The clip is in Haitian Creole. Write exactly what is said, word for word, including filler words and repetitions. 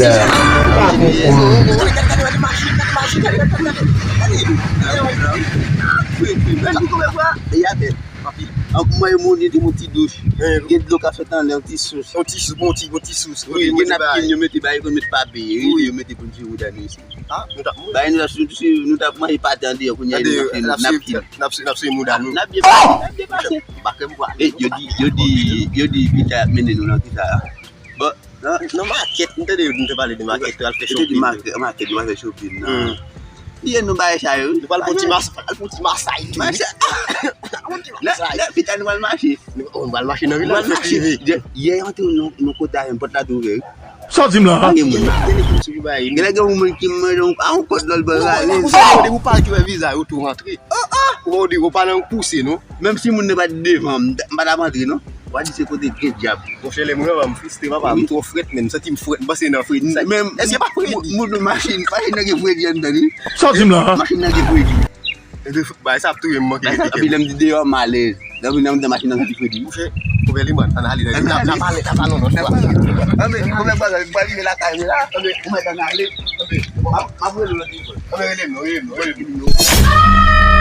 la. Anpil. An mwen, moun li di yon ti douch. Gen dlo k ap sot anlè, yon ti sous. Yon ti sous, bon ti, bon ti sous. Wi, gen napkin yo mete ba, yo konn met papye. Wi, yo mete pou n fè wouda nou isi. Ah, nou t ap mouri. Ba, nou t ap, nou t ap manje pate andeyò, kounye a nou ap fè napkin. N ap sou mouda nou. N ap byen pase, n ap byen pase. Yo di, yo di, yo di pita y ap mennen nou nan kisa a. Bon, nan makèt, m tande yo di nou te pale de makèt, al fè shopping. Yo te di makèt, makèt, nou al fè shopping nan. Byen nou bagay sa yo. Nou pral pou ti mas, pral pou ti masay. Masay. Lè pita nou al mache. Nou pral mache nan vilaj. Yè antre nan kote a, pòt la te ouvè. Sa w di m la? Pa gen moun. Gen nèg gen moun ki mande yon, a yon kòd lòl bò rale. Ou pa ki wè viza yo tou rantre. Ou pa nan pouse non. Menm si moun nan pa t devan m, m pa t ap antre non. W a di se kote gen dyab. Monchè, lè mwen wè m fristre papa, m twò frèt menm, m santi m frèt, m panse nan fredi sa. Menm èske pa fredi? Moun nan machin, machin nan gen fredi anndan li. Sa w di m la? Machin nan gen fredi. Bagay sa ap touye m, manke mete kè. Epi lè m di deyò m alèz. Lè m vin anndan machin nan santi fredi. Monchè, konbyen li mwen, ann ale, n ap pale, n ap pale yon lòt fwa. Anben, konbyen bagay, m pral rive lakay mwen la. Anben, ou mèt ann ale. Anben, m ap rele w nan telefòn. Anben, rele m non, rele m non, rele m non.